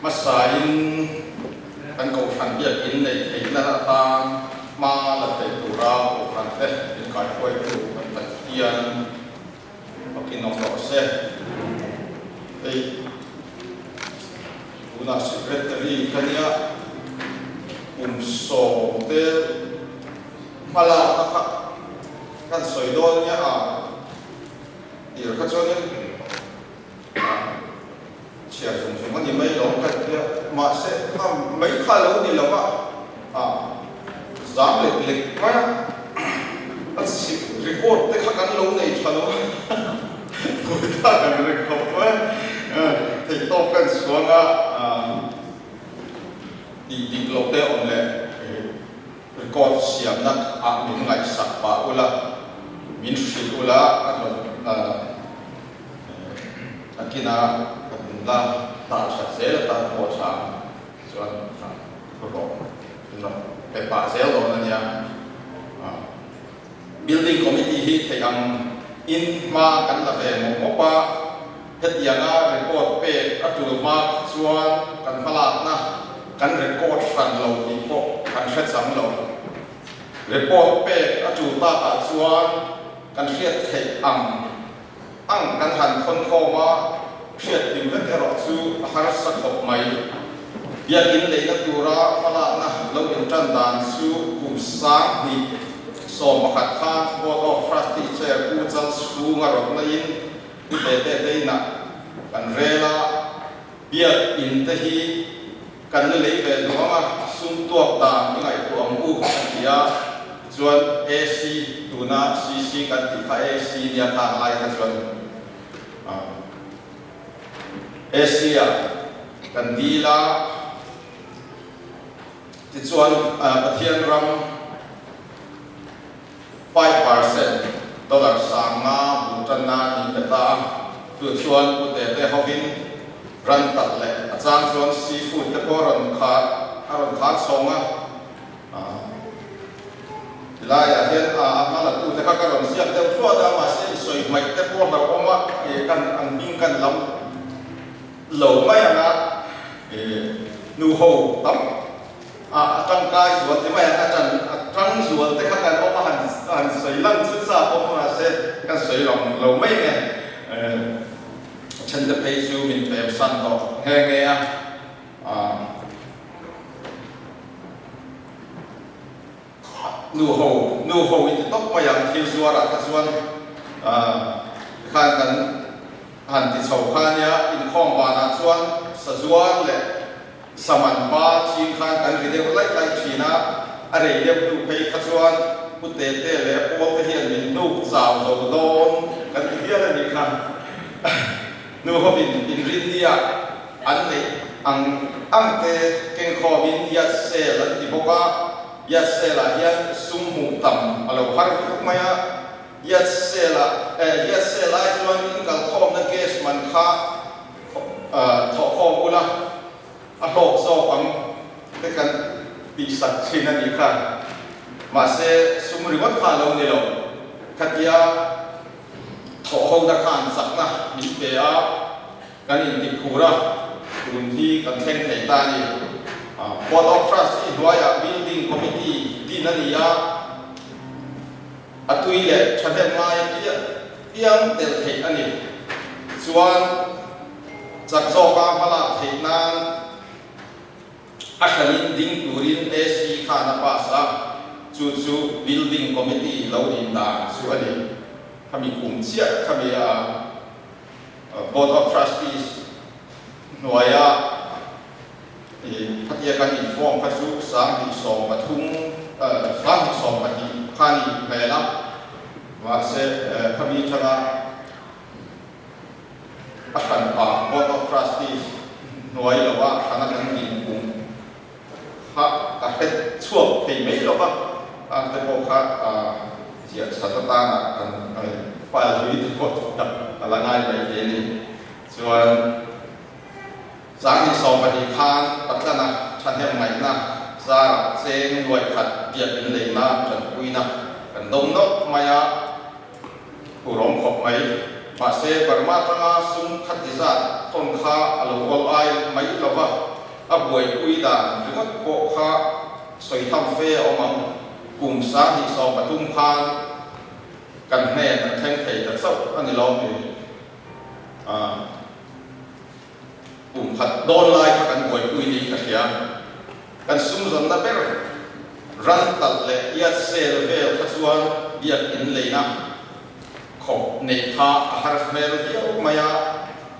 Hmasain kan Kohhran biakinn neih theihna atan hma la thei tura Kohhran te min kaihruaitu kan Pathian fakin awm rawh se. Hei tunah Secretary ka nia, kum sawmte hmalakna kha kan sawi dawn nia a tir kha chuanin chhiar zung zung a ni mai lo ka ti a, mahse kha mai kha lo ni lo va, a zam lek lek mai a, a chhip record te kha kan lo nei tha lo a, vawi kha kan record mai a, theihtawp kan chhuang a, tih dik loh te awm leh. Record siamna ah min ngaihsak pah ula, min hrilh ula a rawn nakina ka hmun la dah that zel atan pawh tha ang chuan thu rawh min rawn pe pah zel dawn a nia. Building Committee hi theih ang in hma kan la ve mawp mawp a, hetianga report pek a tul hma chuan kan hmalakna kan record hran lo tih pawh kan hre chang lo. Report pek a tul takah chuan kan hriat theih ang ang kan han thawnkhawm a, hriat kim vek erawh chu a harsa khawp mai. Biakinn leina tura hmalakna lo intan dan chu kum 2011 khan Board of Trustee Chair Pu Chal chhunga rawtna in Pu Tete te inah kan rel a, biakinn te hi kan la lei ve duh ang a, sum tuak dan i ngaihtuah ang u a ti a, tichuan AC tuna CC kan tih kha AC nia khan lai kha chuan Asia kan dil a, tichuan Pathian ram 5% dollar 5000 bul tan nan min pe ta a, chu chuan Pu Tete hovin ran talh leh a chang chuan seafood te pawh a rawn khar a rawn khar chhawng a. Tilaiah hian a hma la tute kha ka rawn ziak deuh thluah a, mahse i sawi hmaih te pawh hlauh awm a, kan an hming kan lam lo mai ang a, nu ho tam a tangkai zual ti mai ang a, tan a tang zual te kha kan awm a, han han sawi lang chu chak awm a, mahse kan sawi lang lo mai nge, a then te phei chu min pem san tawh nghe nghe a. Nu ho, nu ho i ti tawp mai ang thil zuarah kha chuan tikhan kan han ti chho kha ania, inkhawm banah chuan sazuar leh saman pa ching khan kan ri deuh laih laih thin a, a rei deuh hnu phei kha chuan Pu Tete leh a pawl te hian min hnuk chau zo dawn kan ti hial a nih kha. Nu hovin inrinnia an neih ang ang te kengkhawmin yard sale an ti bawk a, yard sale ah hian sum hmuh tam a lo har viau mai a, yard sale ah eh yard sale ai chuan in kalkhawmna cash man kha thawhkhawm ula a hlawk zawk ang te kan tihsak thin a nih kha. Mahse sum ringawt kha a lo ni lo, khatia. Thawhhona khan chakna min pe a, kan intiphur a, tun hi kan thleng thei ta a ni. Board of Trustee hnuaiah Building Committee din a ni a, a tui leh thahnem ngai piang tel theih a ni. Tichuan, chak zawka hmalak theih nan a hranin ding turin AC khan a pass a, chu chu Building Committee lo din dan chu a ni. Khami kum chiah khami a Board of Trustees hnuaia khatia kan inform kha chu 2013 2022 kha a ni hmel a, mahse khami atanga A hranpa Board of Trustees hnuai lova hrana kan din kum kha ka hre chhuak thei mai lova, ang te pawh kha ziah that atana kan file hlui te pawh chu a la ngai mai thei a ni. Chuan 2012 khan Patlana thahnem ngaihna zarah cheng nuai khat biakinn leina tanpuina kan dawng nawk mai a. Hurawng khawp mai. Mahse, Burma atanga sum khati zat tawn kha a lo awl ai mai lo va. A buaipui dan ringawt pawh kha sawi tham fe a awm ang. Kum 2013 khan kan hnen a thleng thei ta chauh a ni lo ni. Kum khat dawn lai kha kan buaipui niin ka hria. Kan sumzawnna ber ran talh leh iat sel vel kha chuan biak in leina khawp neih kha a har hmel viau mai a,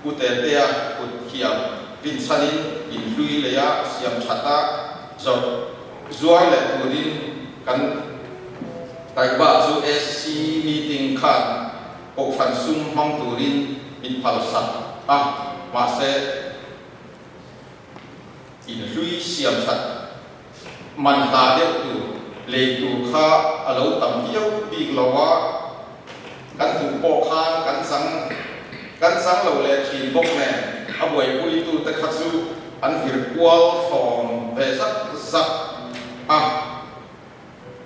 Pu Tetea kut thiam rinchhanin in hlui lei a siam that a, zawrh zuar leh turin kan taihbah chu SC meeting khan Kohhran sum hmang turin min phalsak a, mahse in hlui siam that man hla deuh tur lei tur kha a lo tam viau bik lo a, kan hmuh pawh khan kan chang kan chang lo leh thin bawk nen a buaipuitute kha chu an vir kual thlawm ve zak zak a.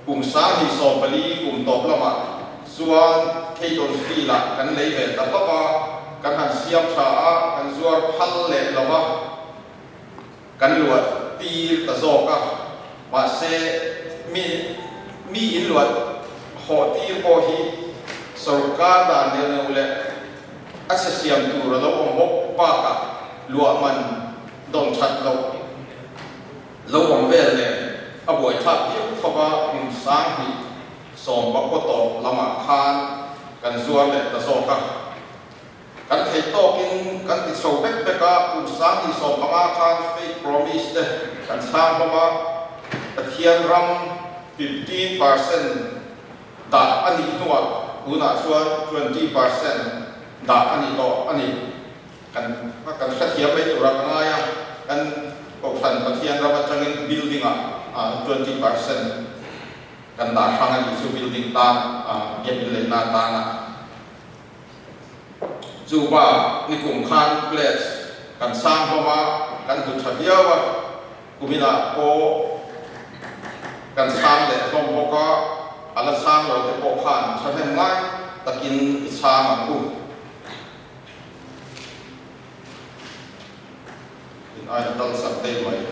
Kum 2014 kum tawp lamah chuan Caton Field-ah kan lei ve ta hlauh a, kan han siam tha a, kan zuar phal leh lo va, kan luah tir ta zawk a. Mahse, mi mi in luah hawh tir pawh hi sorkar dan neuh neuh leh a chhe siam tur a lo awm bawk bakah luah man dawn that loh Lo awm vel nen a buaithlak viau tho a, kum 2019 tawp lamah khan kan zuar leh ta zawk a. Kan theih tawkin kan ti chho bek bek a, kum 2015 khan fake promise te kan chhang hlawm a, Pathian ram 15% dah a nih hnuah tunah chuan 20% dah a ni tawh a ni. Kan kan hrethiam mai tura ka ngai a, kan Kohhran Pathian ram atangin building ah 20% kan dah hrang a nih chu building tan biakinn leihna atana. Chu bak nikum khan pledge kan sang hlawm a, kan hmu tha viau a, kuminah pawh kan sang leh hlawm bawk a, a la sang lo te pawh khan thahnem ngai takin i chhang ang u. In aia dal sak daih mai.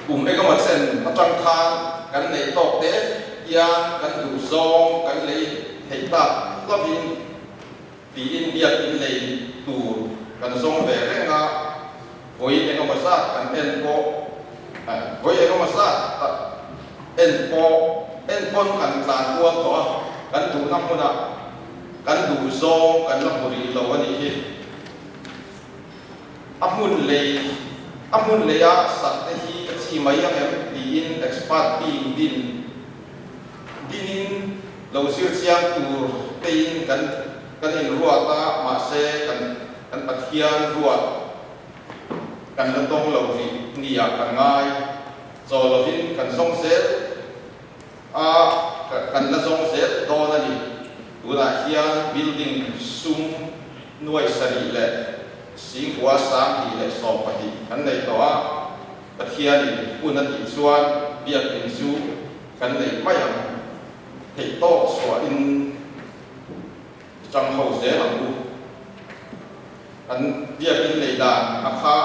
Kum engemaw chen atang khan kan neih tawk te hian kan duh zawng kan lei theih tak lovin tiin biak in lei tur kan zawng ve reng a, vawi engemaw zat kan en pawh vawi engemaw zat en pawh en pawn kan tlan kual tawh a, kan duhna hmunah kan duh zawng kan la hmu rih lo a nih hi. A hmun lei a hmun leia sak te hi a chi mai ang em tiin expert team din dinin lo zir chiang tur tein kan kan inruat a, mahse kan kan Pathian ruat kan la tawng lo rih nia kan ngai chaw lovin kan zawng zel a, kan la zawng zel dawn a ni. Tunah hian building sum nuai sarih leh singkua 2012 kan nei tawh a, Pathianin hun a tih chuan biakinn chu kan nei mai ang. Theihtawp chhuahin tang ho zel ang u. Kan biakinn nei dan a kha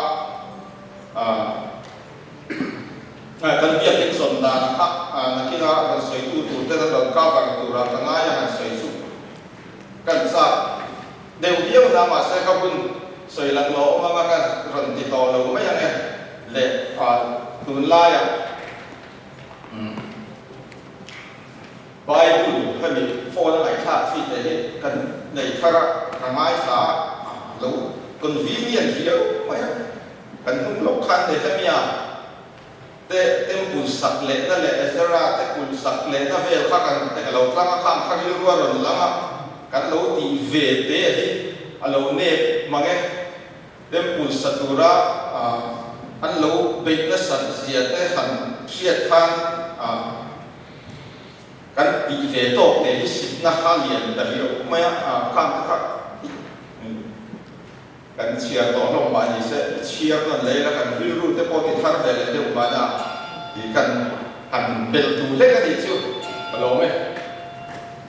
kan biakinn zawn dan a kha nakina rawn sawitu tur ten an rawn cover tura ka ngai a han sawi chu kan chak deuh viau na mahse ka hun sawi lak lo awm anga ka rawn ti tawh lo mai ang e le tunlaiah Bible hemi phone a ngaihthlak chi te hi kan nei thar a, ka ngaithla a, lo convenient riau mai a, kan hnung lawk khan Nehemia te temple sak lehna leh Ezra te kulh sak lehna vel kha kan lo tlang a, khang kha rilru a rawn lang a, kan lo tih ve te hi a lo nep mang e. Temple sa tura an lo beih nasat zia te han hriat khan kan tih ve tawk te hi sitna kha lian ta riau mai a, khang te kha kan chhiar tawh hlawm mah ni se, chhiar nawn lei la kan rilru te pawh ti thar ve leh deuh mahna tih kan han belh tur hlek a nih chu ka lawm e.